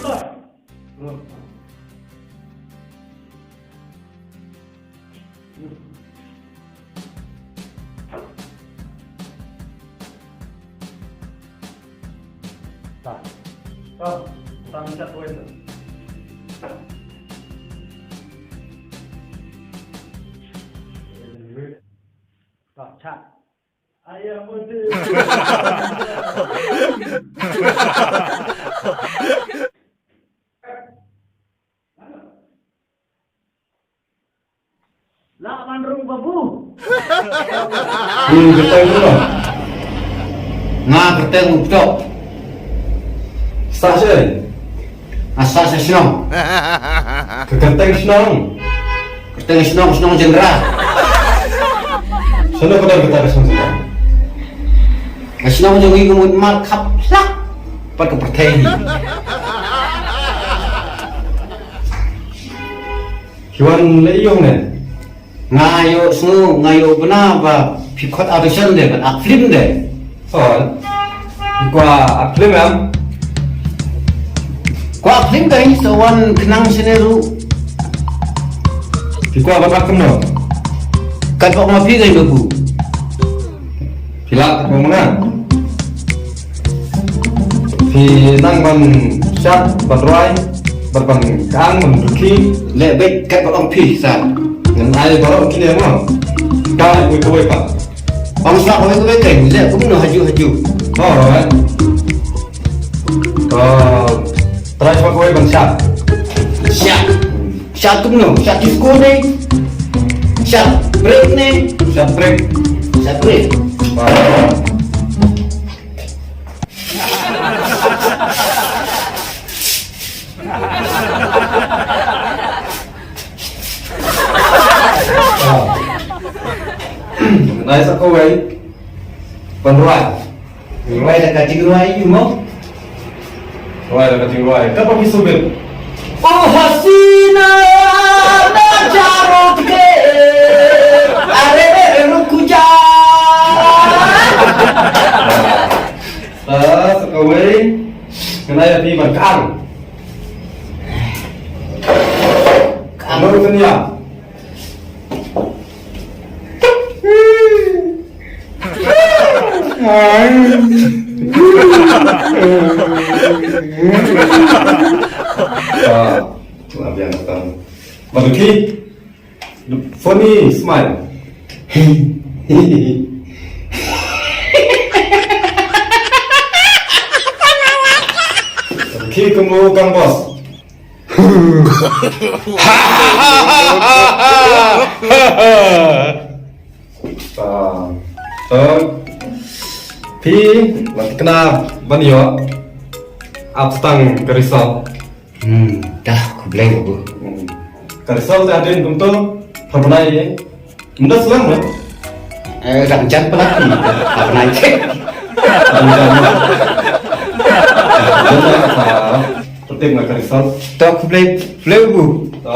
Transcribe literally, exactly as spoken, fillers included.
Ta. Ta. Ta, ta, ta. Ta, ta. Lah ban rung babu. Ni kyrteng tu lah. Nga kyrteng Uptok. Sah seh. Nga sah seh shnong. Ka kyrteng shnong. Kyrteng shnong, shnong Jendra. Shnong ka dang kata ka shnong Jendra. Ka shnong jong ngi ka mut mar khap hlak pat ka pyrthei ni. Ki wan leh ïong ne? Nga ïoh sngew, nga ïoh bna ba phi khot audition de, ban act film de. Oh. Phi kwah act film em? Kwah act film ka hi sa wan khnang shane ruh. Phi kwah ban act kumno? Katba ong ma phi ka hi babu. Phi lah ka mona. Phi nang ban shad, ban rwai, ban, ban kang, ban rkhi. Leh beit katba ong phi sa. Ngan ai baroh kine mo. Ka ai kawei kawei pat. Ong sa kawei kawei kein, leh kumno haju haju. Oh, right. To try sa kawei ban shad. Shad. Shad kumno? Shad disco ne? Shad break ne? Shad break. Shad break. Ah. Ah. Nai sa kawei. Ban rwai. Rwai da ka jingrwai ïa u mo. Rwai da ka jingrwai. Katba phi submit. O hasina na jarot ke. Are re re ruk kuja. Ah, sa kawei. Kane ïa phi ban kang. Kang. Kang kane ïa. Ah, la biang tang. Barbecue. Funny smile. Barbecue kumno kang boss. Ah, to, phi la thikna ban ïoh ap tang ka result. Hmm, dah, khublei babu. Hmm. Ka result te hadien kumto, pha bnai ïa. Ym da slang no? Eh, dang jan pala phi, pha bnai. Dang jan. Dang jan, pha pyrthik na ka result. To, khublei, khublei babu. To.